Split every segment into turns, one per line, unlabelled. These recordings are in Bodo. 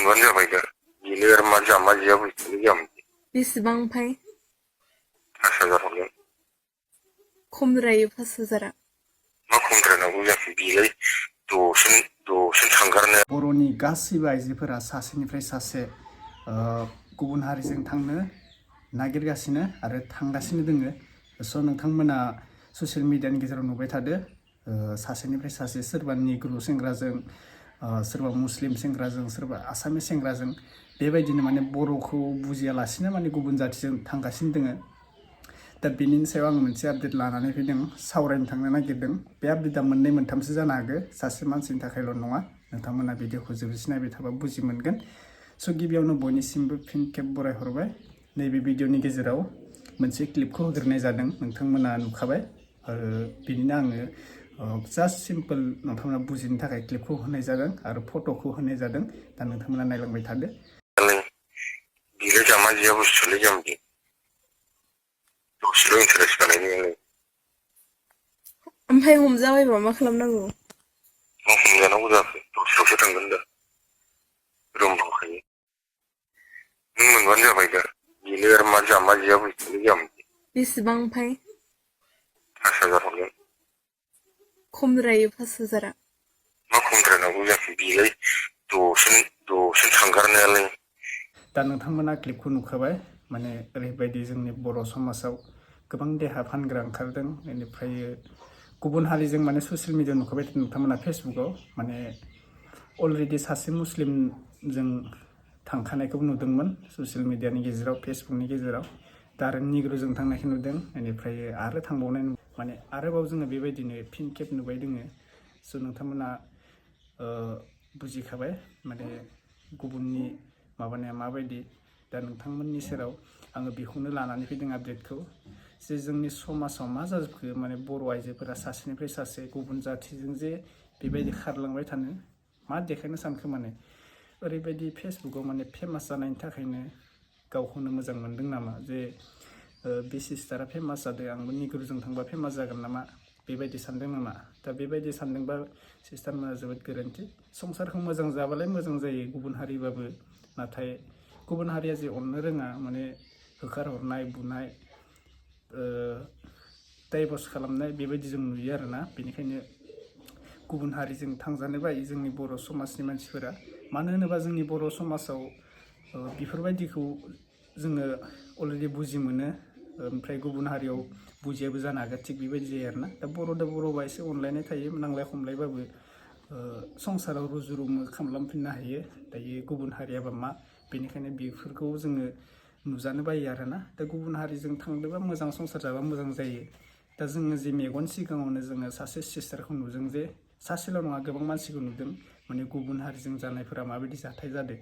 मोनबानो जाबाय दा बेनो आरो मा जामा जिया बुस्थुनि जामोन
बेसेबां ओमफ्राय
5,000 हरगोन
खमद्रायो 5,000आ
मा खमद्रायनांगौ जाखो बेलाय दसेनो थांगारनो
बर'नि गासैबो आइजोफोरा सासेनिफ्राय सासे गुबुन हारिजों थांनो नागिरगासिनो आरो थांगासिनो दोङो स' नोंथांमोना ससियेल मिडियानि गेजेराव नुबाय थादो सासेनिफ्राय सासे सोरबा निग्रु सेंग्राजों सोरबा मुस्लिम सेंग्राजों सोरबा आसामिस सेंग्राजों बेबायदिनो माने बर'खौ बुजियालासिनो माने गुबुन जाथिजों थांगासिनो दोङो दा बेनि सायाव आं मोनसे आपडेट लानानै फैदों सावरायनो थांनो नागिरदों बे आपडेटआ मोननै मोनथामसो जानो हागौ सासे मानसिनि थाखायल' नङा नोंथांमोना भिडिअखौ जोबोद नायबाय थाबा बुजि मोनगोन स' गिबियावनो बयनिसिमबो फिन खेब बरायहरबाय नैबे भिडिअनि गेजेराव मोनसे क्लिपखौ होग्रोनाय जादों नोंथांमोना नुखाबाय आरो बिदिनो आङो जास्ट सिम्पल नोंथांमोना बुजिनो थाखाय क्लिपखौ होनाय जादों आरो फट'खौ होनाय जादों दा नोंथांमोना नायलांबाय थादो
बेलाय जामा जिया बुस्थुलाय जामबि दसेल' इन्टारेस्ट बानायनायालाय
ओमफ्राय हमजाबायबा मा खालामनांगौ
मा हमजानांगौ जाखो दसेल'सो थांगोन दा रुम दंखायो नों मोनबानो जाबाय दा बेनो आरो मा जामा जिया बुस्थुनि जामबि
बेसेबां ओमफ्राय
5,000 हरगोन
खमद्रायो 5,000आ
मा खमद्रायनांगौ जाखो बेलाय दसेनो थांगारनायालाय
दा नोंथांमोना क्लिपखौ नुखाबाय माने ओरैबायदि जोंनि बर' समाजाव गोबां देहा फानग्रा ओंखारदों बेनिफ्राय गुबुन हारिजों माने ससियेल मिडियायाव नुखाबाय नोंथांमोना फेसबुकाव माने अलरेडि सासे मुस्लिमजों थांखानायखौबो नुदोंमोन ससियेल मिडियानि गेजेराव फेसबुकनि गेजेराव दा आरो निग्रुजों थांनायखौ नुदों बेनिफ्राय आरो थांबावनाय माने आरोबाव जोङो बेबायदिनो फिन खेब नुबाय दोङो स' नोंथांमोना बुजिखाबाय माने गुबुननि माबानाया माबायदि दा नोंथांमोननि सेराव आङो बेखौनो लानानै फैदों आपडेटखौ जे जोंनि समाजाव मा जाजोबखो माने बर' आइजोफोरा सासेनिफ्राय सासे गुबुन जाथिजों जे बेबायदि खारलांबाय थानो मा देखायनो सानखो माने ओरैबायदि फेसबुकाव माने फेमास जानायनि थाखायनो गावखौनो मोजां मोनदों नामा जे बे सिस्टारा फेमास जादों आंबो निग्रुजों थांबा फेमास जागोन नामा बेबायदि सानदों नामा दा बेबायदि सानदोंबा सिस्टारमोना जोबोद गोरोन्थि संसारखौ मोजां जाबालाय मोजां जायो गुबुन हारिबाबो नाथाय गुबुन हारिया जे अननो रोङा माने होखारहरनाय बुनाय डाइभर्स खालामनाय बेबायदि जों नुयो आरोना बेनिखायनो गुबुन हारिजों थांजानो बायो जोंनि बर' समाजनि मानसिफोरा मानो होनोबा जोंनि बर' समाजाव बेफोरबायदिखौ जोङो अलरेडि बुजि मोनो ओमफ्राय गुबुन हारियाव बुजियाबो जानो हागौ थिग बेबायदि जायो आरोना दा बर'बा एसे अनलायनाय थायो नांलाय खमलायबाबो संसाराव रुजु रुमु खालामफिननो हायो दायो गुबुन हारियाबा मा बेनिखायनो बेफोरखौ जोङो नुजानो बायो आरोना दा गुबुन हारिजों थांदोंबा मोजां संसार जाबा मोजां जायो दा जोङो जे मेगन सिगाङावनो जोङो सासे सिस्टारखौ नुदों जे सासेल' नङा गोबां मानसिखौ नुदों माने गुबुन हारिजों जानायफोरा माबायदि जाथाय जादों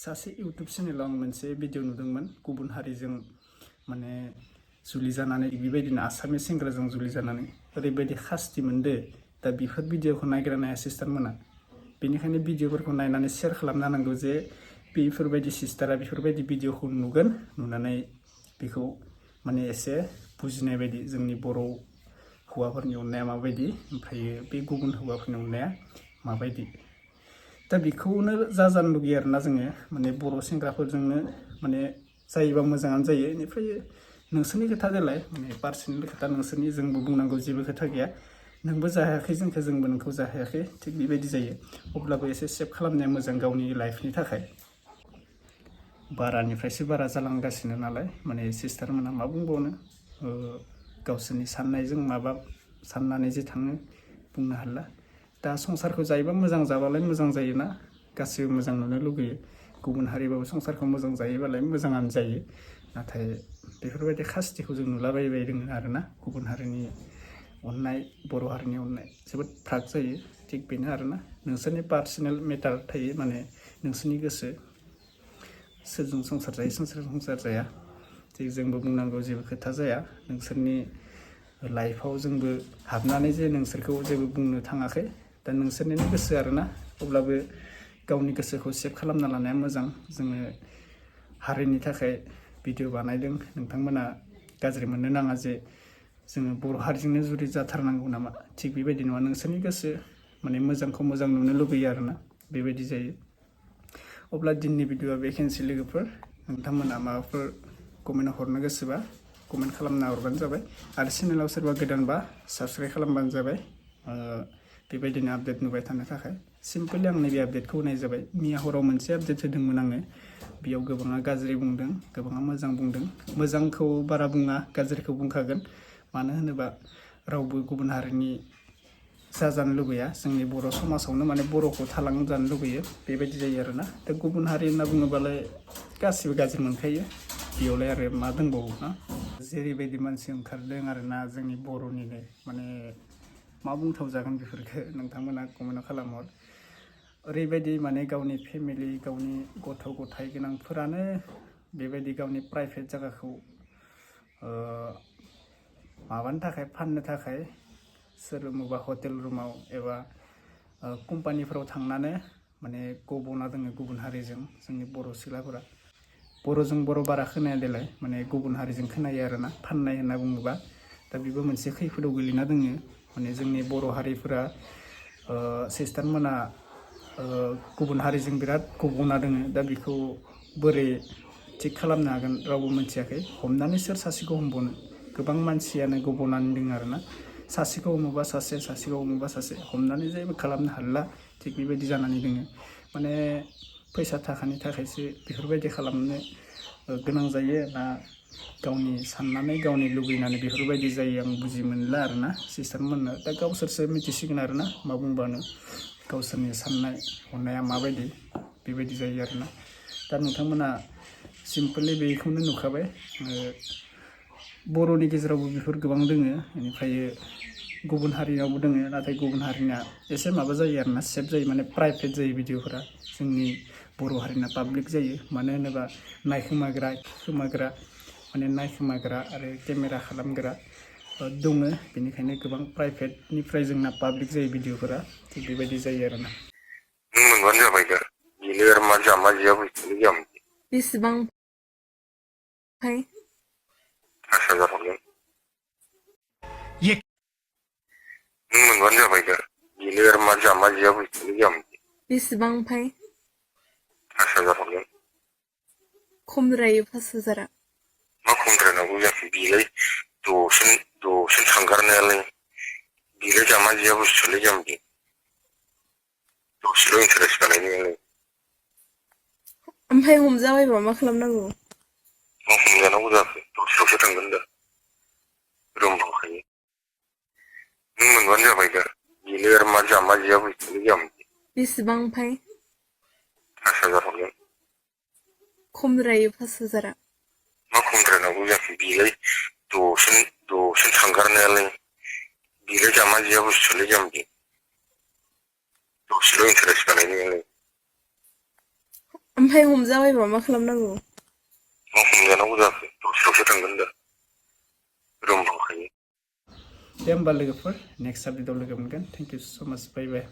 सासे इउटुब चेनेलाव आं मोनसे भिडिअ नुदोंमोन गुबुन हारिजों माने जुलि जानानै बेबायदिनो आसामिस सेंग्राजों जुलि जानानै ओरैबायदि खास्ति मोनदो दा बेफोर भिडिअखौ नायग्रा नाया सिस्टारमोना बेनिखायनो भिडिअफोरखौ नायनानै शेयार खालामनो नांगौ जे बेफोरबायदि सिस्टारा बेफोरबायदि भिडिअखौ नुगोन नुनानै बेखौ माने एसे बुजिनाय बायदि जोंनि बर' हौवाफोरनि अननाया माबायदि ओमफ्राय बे गुबुन हौवाफोरनि अननाया माबायदि दा बेखौनो जाजानो लुगैयो आरोना जोङो माने बर' सेंग्राफोरजोंनो माने जायोबा मोजाङानो जायो बेनिफ्राय नोंसोरनि खोथा देलाय माने पार्सनेल खोथा नोंसोरनि जोंबो बुंनांगौ जेबो खोथा गैया नोंबो जाहायाखै जोंखौ जोंबो नोंखौ जाहायाखै थिग बेबायदि जायो अब्लाबो एसे सेभ खालामनाया मोजां गावनि लाइफनि थाखाय बारानिफ्रायसो बारा जालांगासिनो नालाय माने सिस्टारमोना मा बुंबावनो गावसोरनि साननायजों माबा साननानै जे थाङो बुंनो हाला दा संसारखौ जायोबा मोजां जाबालाय मोजां जायोना गासैबो मोजां नुनो लुगैयो गुबुन हारिबाबो संसारखौ मोजां जायोबालाय मोजाङानो जायो नाथाय बेफोरबायदि खास्तिखौ जों नुलाबायबाय दङ आरोना गुबुन हारिनि अननाय बर' हारिनि अननाय जोबोद फाराग जायो थिग बेनो आरोना नोंसोरनि पार्सनेल मेटार थायो माने नोंसोरनि गोसो सोरजों संसार जायो सोरजों संसार जाया थिग जोंबो बुंनांगौ जेबो खोथा जाया नोंसोरनि लाइफआव जोंबो हाबनानै जे नोंसोरखौ जेबो बुंनो थाङाखै दा नोंसोरनिनो गोसो आरोना अब्लाबो गावनि गोसोखौ सेभ खालामना लानाया मोजां जोङो हारिनि थाखाय भिडिअ बानायदों नोंथांमोना गाज्रि मोननो नाङा जे जोङो बर' हारिजोंनो जुदि जाथारनांगौ नामा थिग बेबायदि नङा नोंसोरनि गोसो माने मोजांखौ मोजां नुनो लुगैयो आरोना बेबायदि जायो अब्ला दिननि भिडिअआ बेखिनिसै लोगोफोर नोंथांमोना माबाफोर कमेन्ट हरनो गोसोबा कमेन्ट खालामना हरबानो जाबाय आरो चेनेलाव सोरबा गोदानबा साबस्क्राइब खालामबानो जाबाय बेबायदिनो आपडेट नुबाय थानो थाखाय सिम्पलि आं नैबे आपडेटखौ होनाय जाबाय मैया हराव मोनसे आपडेट होदोंमोन आङो बेयाव गोबाङा गाज्रि बुंदों गोबाङा मोजां बुंदों मोजांखौ बारा बुङा गाज्रिखौ बुंखागोन मानो होनोबा रावबो गुबुन हारिनि जाजानो लुबैया जोंनि बर' समाजावनो माने बर'खौ थालांजानो लुबैयो बेबायदि जायो आरोना दा गुबुन हारि होनना बुङोबालाय गासिबो गाज्रि मोनखायो बेयावलाय आरो मा दंबावो ना जेरैबायदि मानसि ओंखारदों आरोना जोंनि बर'निनो माने मा बुंथाव जागोन बेफोरखौ नोंथांमोना कमेन्ट खालामहर ओरैबायदि माने गावनि फेमिलि गावनि गथ' गथाय गोनांफोरानो बेबायदि गावनि प्राइभेट जायगाखौ माबानो थाखाय फाननो थाखाय सोर मबा हटेल रुमाव एबा कम्पानिफोराव थांनानै माने गब'ना दोङो गुबुन हारिजों जोंनि बर' सिख्लाफोरा बर'जों बर' बारा खोनाया देलाय माने गुबुन हारिजों खोनायो आरोना फाननाय होनना बुङोबा दा बेबो मोनसे खैफोदाव गोलैना दोङो माने जोंनि बर' हारिफोरा सिस्टारमोना गुबुन हारिजों बिराद गब'ना दोङो दा बेखौ बोरै थिग खालामनो हागोन रावबो मिथियाखै हमनानै सोर सासेखौ हमबावनो गोबां मानसियानो गब'नानै दङ आरोना सासेखौ हमोबा सासे सासेखौ हमोबा सासे हमनानै जेबो खालामनो हाला थिग बेबायदि जानानै दोङो माने फैसा थाखानि थाखायसो बेफोरबायदि खालामनो गोनां जायो ना गावनि साननानै गावनि लुबैनानै बेफोरबायदि जायो आं बुजि मोनला आरोना सिस्टारमोननो दा गावसोरसो मिथिसिगोन आरोना मा बुंबानो गावसोरनि साननाय हनाया माबायदि बेबायदि जायो आरोना दा नोंथांमोना सिम्पलि बेखौनो नुखाबाय बर'नि गेजेरावबो बेफोर गोबां दोङो बेनिफ्राय गुबुन हारिनावबो दोङो नाथाय गुबुन हारिना एसे माबा जायो आरोना सेफ जायो माने प्राइभेट जायो भिडिअफोरा जोंनि बर' हारिना पाब्लिक जायो मानो होनोबा नायखोमाग्रा माने नायखोमाग्रा आरो केमेरा खालामग्रा दङ बेनिखायनो गोबां प्राइभेटनिफ्राय जोंना पाब्लिक जायो भिडिअफोरा थिग बेबायदि जायो आरोना
नों मोनबानो जाबाय दा बेनो आरो मा जामा जिया बुस्थुनि जाम
बेसेबां फाय
5,000 हरगोन नों मोनबानो जाबाय दा बेनो आरो मा जामा जिया बुस्थुनि जाम
बेसेबां फाय
5,000 हरगोन
खमद्रायो 5,000
मा खमद्रायनांगौ जाखो बेलाय दसेनो थांगारनायालाय बेलाय जामा जिया बुस्थुलाय जाम्बि दसेल' इन्टारेस्ट बानायनायालाय
ओमफ्राय हमजाबायबा मा खालामनांगौ
मा हमजानांगौ जाखो दसेल'सो थांगोन दा रुम दंखायो नों मोनबानो जाबाय दा बेनो आरो मा जामा जिया बुस्थुनि जाम्बि
बेसेबां फाय
5,000 हरगोन
खमद्रायो 5,000
मा खमद्रायनांगौ जाखो बेलाय दसेनो थांगारनायालाय बेलाय जामा जिया बुस्थुलाय जाम्बि दसेल' इन्टारेस्ट बानायनायालाय
ओमफ्राय हमजाबायबा मा खालामनांगौ
मा हमजानांगौ जाखो दसेल'सो थांगोन दा रुम दंखायो
दे होमबा लोगोफोर नेक्स्ट आपडेटआव लोगो मोनगोन थेंक इउ स' माच बाय बाय